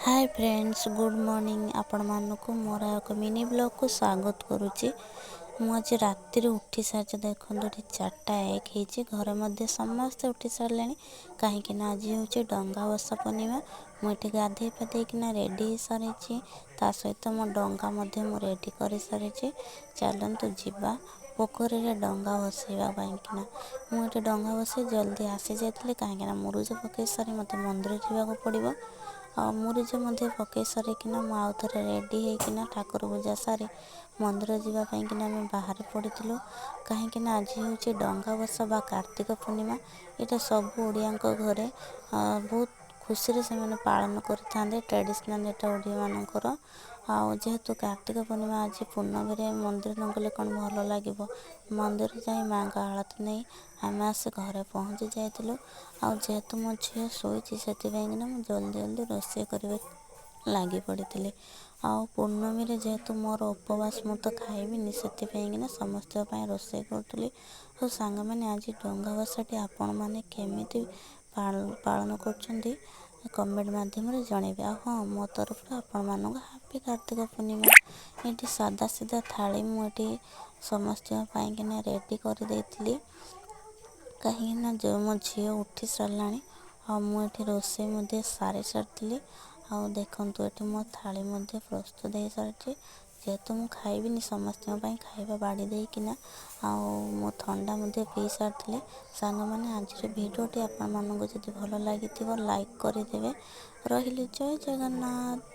ହାଏ friends, good morning. ଆପଣମାନଙ୍କୁ ମୋର ଏକ ମିନି ବ୍ଲଗ୍କୁ ସ୍ୱାଗତ କରୁଛି। ମୁଁ ଆଜି ରାତିରେ ଉଠି ସାରିଛି। ଦେଖନ୍ତୁ, ଏଠି 4ଟା 1 ହେଇଛି। ଘରେ ମଧ୍ୟ ସମସ୍ତେ ଉଠି ସାରିଲେଣି, କାହିଁକିନା ଆଜି ହେଉଛି ଡଙ୍ଗା ଭସା ପୂର୍ଣ୍ଣିମା। ମୁଁ ଏଠି ଗାଧେଇ ପାଧେଇକିନା ରେଡ଼ି ହେଇସାରିଛି। ତା ସହିତ ମୋ ଡଙ୍ଗା ମଧ୍ୟ ମୁଁ ରେଡ଼ି କରିସାରିଛି। ଚାଲନ୍ତୁ ଯିବା ପୋଖରୀରେ ଡଙ୍ଗା ଭସେଇବା ପାଇଁକିନା। ମୁଁ ଏଠି ଡଙ୍ଗା ଭସେଇ ଜଲ୍ଦି ଆସିଯାଇଥିଲି, କାହିଁକିନା ମୁରୁଜ ପକେଇ ସାରି ମୋତେ ମନ୍ଦିର ଯିବାକୁ ପଡ଼ିବ। ଆଉ ମୁରୁଜ ମଧ୍ୟ ପକେଇ ସାରିକିନା ମୁଁ ଆଉ ଥରେ ରେଡ଼ି ହେଇକିନା ଠାକୁର ପୂଜା ସାରି ମନ୍ଦିର ଯିବା ପାଇଁକିନା ଆମେ ବାହାରି ପଡ଼ିଥିଲୁ, କାହିଁକିନା ଆଜି ହେଉଛି ଡଙ୍ଗା ଭସା ବା କାର୍ତ୍ତିକ ପୂର୍ଣ୍ଣିମା। ଏଇଟା ସବୁ ଓଡ଼ିଆଙ୍କ ଘରେ ବହୁତ ଖୁସିରେ ସେମାନେ ପାଳନ କରିଥାନ୍ତି। ଟ୍ରାଡ଼ିସନାଲ୍ ଏଇଟା ଓଡ଼ିଆମାନଙ୍କର। ଆଉ ଯେହେତୁ କାର୍ତ୍ତିକ ପୂର୍ଣ୍ଣିମା ଆଜି, ପୂର୍ଣ୍ଣମୀରେ ମନ୍ଦିର ନ ଗଲେ କ'ଣ ଭଲ ଲାଗିବ? ମନ୍ଦିର ଯାଇ ମାଆଙ୍କ ଆଳତି ନେଇ ଆମେ ଆସି ଘରେ ପହଞ୍ଚି ଯାଇଥିଲୁ। ଆଉ ଯେହେତୁ ମୋ ଝିଅ ଶୋଇଛି, ସେଥିପାଇଁକିନା ମୁଁ ଜଲ୍ଦି ଜଲ୍ଦି ରୋଷେଇ କରିବାକୁ ଲାଗି ପଡ଼ିଥିଲି। ଆଉ ପୂର୍ଣ୍ଣମୀରେ ଯେହେତୁ ମୋର ଉପବାସ, ମୁଁ ତ ଖାଇବିନି, ସେଥିପାଇଁକିନା ସମସ୍ତଙ୍କ ପାଇଁ ରୋଷେଇ କରୁଥିଲି। ଆଉ ସାଙ୍ଗମାନେ, ଆଜି ଡଙ୍ଗା ଭସାଟି ଆପଣମାନେ କେମିତି ପାଳନ କରୁଛନ୍ତି, କମେଣ୍ଟ ମାଧ୍ୟମରେ ଜଣାଇବେ। ଆଉ ହଁ, ମୋ ତରଫରୁ ଆପଣମାନଙ୍କୁ ହାପି କାର୍ତ୍ତିକ ପୂର୍ଣ୍ଣିମା। ଏଠି ସାଦା ସିଧା ଥାଳି ମୁଁ ଏଠି ସମସ୍ତଙ୍କ ପାଇଁକିନା ରେଡ଼ି କରିଦେଇଥିଲି, କାହିଁକିନା ଯେଉଁ ମୋ ଝିଅ ଉଠି ସାରିଲାଣି ଆଉ ମୁଁ ଏଠି ରୋଷେଇ ମଧ୍ୟ ସାରି ସାରିଥିଲି। ଆଉ ଦେଖନ୍ତୁ, ଏଠି ମୋ ଥାଳି ମଧ୍ୟ ପ୍ରସ୍ତୁତ ହେଇସାରିଛି। ଯେହେତୁ ମୁଁ ଖାଇବିନି, ସମସ୍ତଙ୍କ ପାଇଁ ଖାଇବା ବାଢ଼ି ଦେଇକିନା ଆଉ ମୁଁ ଥଣ୍ଡା ମଧ୍ୟ ପିଇ ସାରିଥିଲି। ସାଙ୍ଗମାନେ, ଆଜିର ଭିଡ଼ିଓଟି ଆପଣମାନଙ୍କୁ ଯଦି ଭଲ ଲାଗିଥିବ, ଲାଇକ୍ କରିଦେବେ। ରହିଲି, ଜୟ ଜଗନ୍ନାଥ।